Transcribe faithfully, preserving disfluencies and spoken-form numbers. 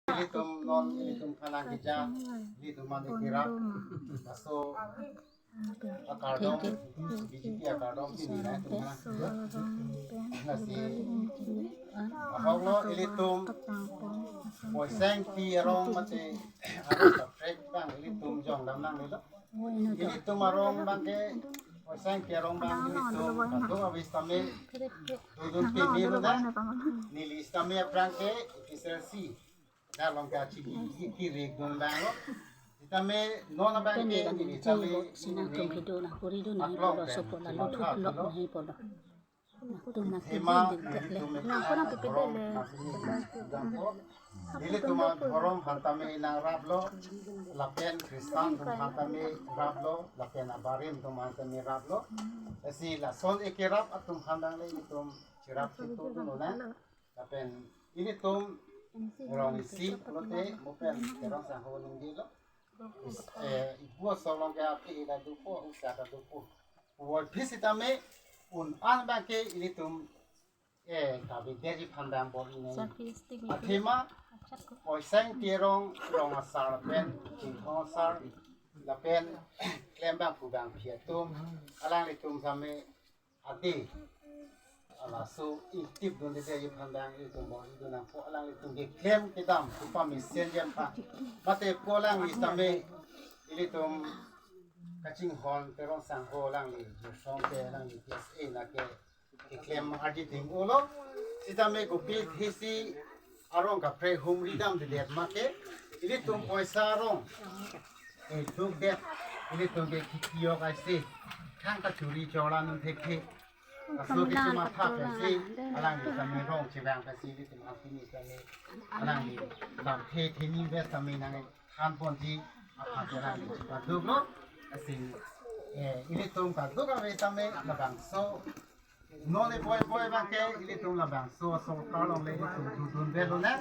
Ilitum non, ilitum kalang keja, ilitum mane kirap, laso akardom, B J P akardom pini nangtum kalang keja. Lasi ahok lo ilitum Poiseng T. Terang mate arong kaprek abang ilitum jongdam nangnelo. Ilitum arong abangke Poiseng T. Terang abang ilitum kadokave sitame dodun peme lo na. Neli sitame aphrang ke H S L C dak along ke achiki kiri dun abang lo. Sitame non abangke neli sitame sina tum hidu na puri dun na aklong polo pen sopo la chimang luthu pha lok lo. Na hi polo. Na tum na Thema tum tum ilitum na pura tum tum tum tum. Ilitum adhorom aphan tame nangraplo, lapen Christian atum aphan tame raplo, lapen abarim atum aphan tame raplo. Lasi lason ekerap atum aphan dangle ilitum chirap chitu dun lo na. Lapen ilitum rong isi pulote mo pen Terang Sangho ningje lo. Is, eh, ibu aso along ke api ida dopo, usa ta dopo. Puvoiphit sitame un-an abangke ilitum, eh, kavedet ji aphan abang bor-i nang. Athema Poiseng Terang, rong asar lapen Chinthong asar lapen klembangphu bangphi atum, alanglitum sitame ade, laso ingtip dunde ji aphan abang ilitum bor-i dun nangpo, alanglitum keklem kedam pu pamesen ji aphan. Mate pu alangli sitame ilitum kachinghon Terang Sangho alangli, Josong ke alangli T S A na ke keklem arji ding-o lo. Sitame kopi thesi arong kaprek humri damdedet ma ke ilitum poisa arong, eh, dukdet, ilitum ke kiki yok aise, thang kachuri chorla nun thekthe. Laso kechomatha pensi alangli sitame rong chevang pensi ilitum apini sitame alangli lamthe theni vet sitame nangthan ponji aphan alangli chepaduk lo. Lasi, eh, ilitum kadokave sitame labangso non ipoi ipoi abangke ilitum labangso asorkar along le ilitum dodundet lo na.